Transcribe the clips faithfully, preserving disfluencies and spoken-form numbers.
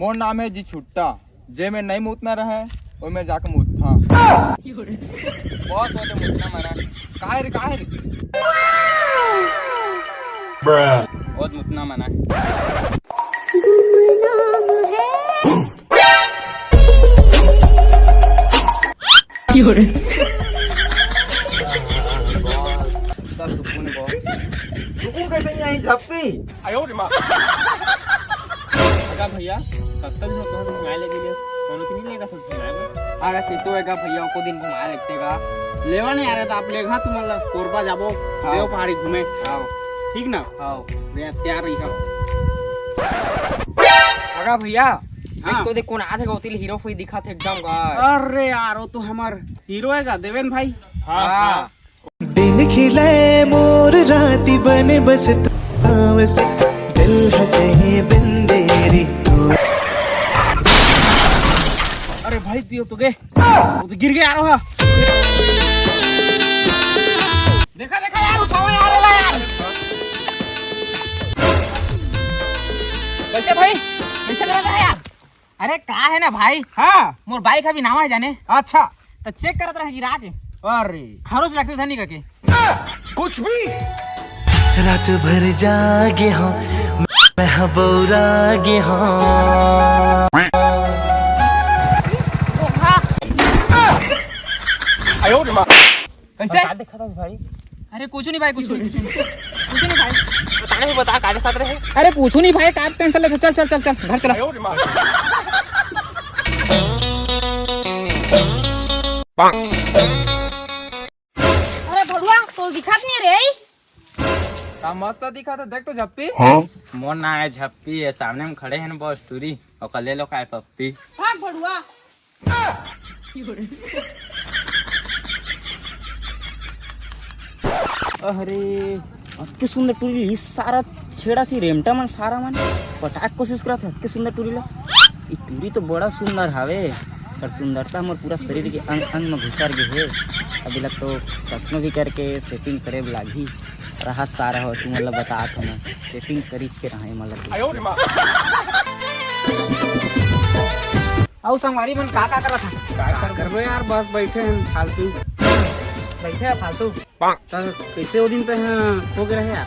मोर नाम हे जी छुट्टा, जे में नहीं मुतना रहे, ओमे जाके मुतथा। बहुत होते मुतना मना। काहे रे, काहे रे? बहुत मुतना मना। सुकून कैसे नहीं आई झप्पी? अगा भैया, कब तक हो तोहर घुमाए लगे ले? कोनो तो नहीं लेगा सब घुमाए में? अरे सीतू है का भैया, को दिन घुमाए लगते का? लेवा नहीं आ रहा था आप लेगा तुम मतलब कोरबा जाबो, हाँ। देव पहाड़ी घूमे। हाँ। ठीक ना? हाँ। भैया तैयार रही हो। अगा भैया, हाँ। देख तो देख कौन आथे गौतिल हीरो फुई दिखा थे एकदम का। अरे यार, वो तो हमार हीरो है का देवेन भाई। हाँ, हाँ। दिन खिले मोर राती बने बस तू आवस, दिल ह कहीं बिंदेरी तू। अरे भाई दियो तो गे, वो तो गिर गया यार। देखा देखा यार, उठाओ यार, ला यार। कैसे भाई, कैसे लगा था यार? अरे का है ना भाई, हाँ। मोर बाइक अभी नावा है जाने। अच्छा। तो चेक करत रहा गिरा के। अरे। खरोच लगते धनी का के। कुछ भी। रात भर जागे हो, मैं बौरा गे हो। कैसे? का देखा था भाई? अरे कुछ नहीं भाई, कुछ नहीं, कुछ नहीं, कुछ नहीं भाई। बताने को बता, का देखा रहे? अरे कुछ नहीं भाई, का टेंशन लेके चल, चल, चल, चल, घर चला। अरे भड़ुआ, तो दिखात नहीं रे। का मस्त दिखा था, देख तो झप्पी। हाँ? मोर ना है झप्पी, ये सामने में खड़े हैं ना बॉस टूरी, ओकर ले लो काय पप्पी। भाग भड़ुआ। अरे, अतके सुंदर टूरी, इस सारा छेड़ा थी रेमटा मन, सारा मन पटाक कोशिश करत हे, अतके सुंदर टूरी ला। ई टूरी तो बड़ा सुंदर हावे, पर सुंदरता मोर पूरा शरीर के अंग अंग में घुसर गे हे। अभी लग तो कसनो भी करके सेटिंग करे लागही। रहा सारा हो, तू मतलब बता था ना, सेटिंग करीच के रहा मतलब। अउ संगवारी मन का, का करत हन? का कर करबो यार, बस बैठे हैं फालतू। बैठे हैं फालतू। त कैसे वो दिन पे, हाँ, हो गए रहे यार?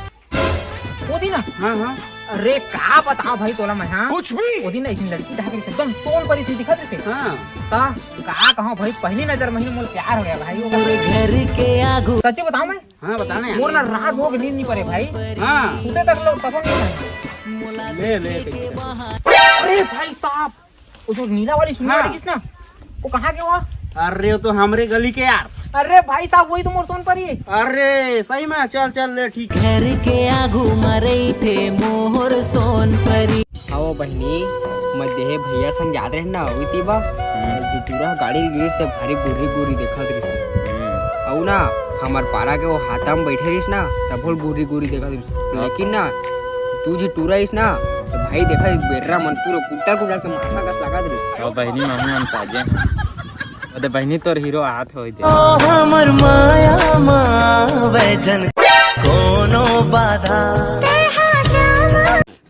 वो दिन ना? हाँ, हाँ। अरे का बताओ भाई तोला मैं, हाँ? कुछ भी। वो दिन ना एक लड़की ढाक रही एकदम सोन परी सी दिखत रही। हाँ। ता का कहो भाई, पहली नजर में ही मोर प्यार हो गया भाई। वो घर के आगू। सच्ची बताओ मैं? हाँ, बता ना यार। मोर ना रात हो गई, नींद नहीं पड़े भाई। हाँ। सुते तक लोग पसंद नहीं है। ले, ले, ले। अरे भाई साहब, वो जो नीला वाली सुनिया हाँ। रही ना, वो कहाँ के हुआ? अरे, वो तो हमरे गली के यार। अरे भाई साहब, वही तो मोर सोन परी है। अरे, सही में? चल, चल, ले, ठीक है। घर के आगू मरई थे मोर सोन परी। हाँ, वो बहिनी, मैं देहे भैया संग जात रहे ना, अभी ती बा। हम्म। जो टूरा गाड़ी गिरिस ते भारी गुर्री गुर्री देखत रहिस। हम्म। अउ ना, हमार पारा के वो हाथा में बैठे रहिस ना, तब होल गुर्री गुर्री देखत रहिस। हाँ। लेकिन ना, तू जी टूरा इस ना, तो भाई देखा, बेर्रा मन पूरा कुट्टा कुट्टा के माथा कस लगा दे। ओ बहिनी, मम्मी मन ताजे। अरे बहिनी, तोर हीरो आत होई दे। ओ हमर माया मा वैजन कोनो बाधा।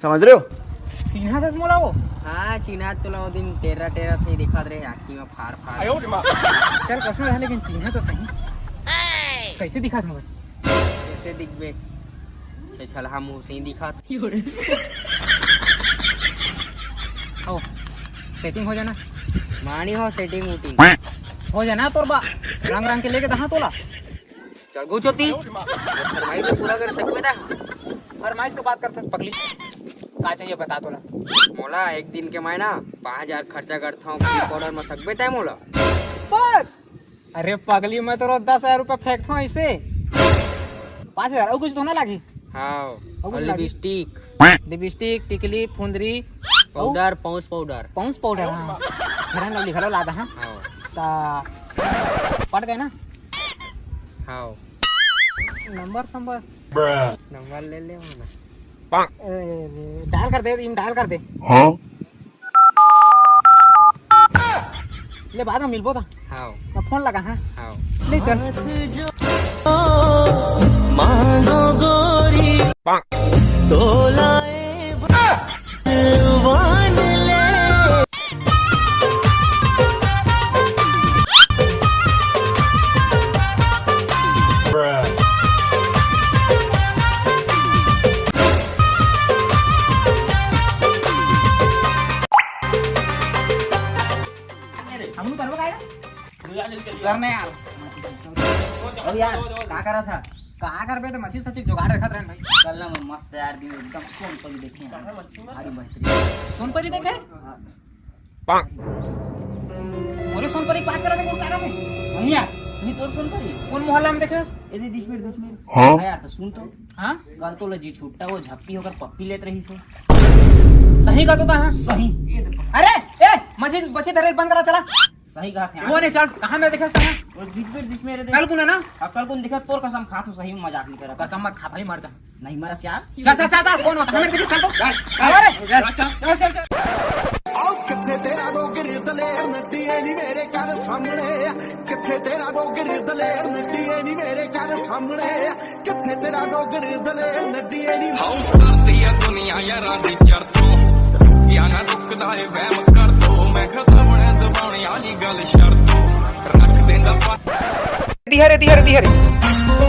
समझ रहे हो? चिन्हा दस मोला वो? हाँ, चिन्हा तोला वो दिन टेरा टेरा से दिखात रहे, आँखी में फाड़ फाड़। चल, कसम है, लेकिन चिन्हा तो सही। कैसे दिखात हूँ? कैसे दिखबे? छे छलहा मुंह से ही दिखात। हो, सेटिंग हो जाना। मानी हो सेटिंग उटिंग। हो जाना तोर बा। रंग रंग के लेके दहा तोला। चल गो चोती। फरमाइश तो पूरा कर सकबे ता। फरमाइश के बात करथस पगली। का चाहिए बता तोला। मोला एक दिन के मैं ना पाँच हजार खर्चा करता हूँ, पाउडर में सकबे ता मोला। बस। अरे पगली, मैं तो रोज दस हजार रुपया फेंकता हूँ ऐसे। पाँच हजार, और कुछ तो ना लागी? हाँ, अउ कुछ लागी? लिपस्टिक। लिपस्टिक, टिकली, फुंदरी, powder, pouch powder. Pouch powder, हाँ। फेयर एंड लवली घलो लादा, हाँ। हाँ। ता पट गए ना? हाँ। नंबर संबर। नंबर ले ले ना। ए, डायल कर दे, इम डायल कर दे। हाँ? ले, बाद में मिलबो ता। हाँ। मैं फोन लगा, हाँ। हाँ। ले चल। मानो गोरी, तोला ए भगवान ले। अब यार, का करा था? का करबे, तो मछली सच्ची जुगाड़ रखत रहन भाई। कल ना मैं मस्त यार, दिन एकदम सोनपरी देखे हैं। भारी बेहतरीन। सोनपरी देखे? मोरे सोनपरी के बात करा थे, कौन सारा में? हम यार, नहीं तोर सोनपरी। कौन मोहल्ला में देखे? ए दे, दिस मिनट, दिस मिनट। हाँ? हाँ यार, तो सुन तो। हाँ? कल तो ले जी छुट्टा, वो झप्पी होकर पप्पी लेत रही से। सही का तो था, हाँ? सही। अरे, ए, मछली, मछली धरे बंद करा, चला। सही कहा थे। वो नहीं चल, कहाँ में देखे था? वो दिस मिनट, दिस मिनट दे। कल को ना, ना? अब कल को देखा, तोर कसम खा, तू सही में मजाक नहीं करा। कसम मत खा भाई, मर जा। नहीं मरा यार। चल, चल, चल, चल, कौन होता? हमें देखिए, चल तो। अरे, चल, चल, चल। आओ किथे तेरा डोगर दलेर नड्डीए नी मेरे घर सामने, किथे तेरा डोगर दलेर नड्डीए नी मेरे घर सामने, किथे तेरा डोगर दलेर नड्डीए नी। हाउ साथिया दुनिया यारां दी चर तो, या ना रुकदा ਏ ਵਹਿਮ ਕਰ ਤੋ, ਮੈਂ ਖਤਮ ਨੇ ਦਬਾਉਣ ਵਾਲੀ ਗੱਲ ਸ਼ਰਤ ਤੋ, ਰੱਖ ਦਿੰਦਾ ਪਾ। धीरे धीरे धीरे।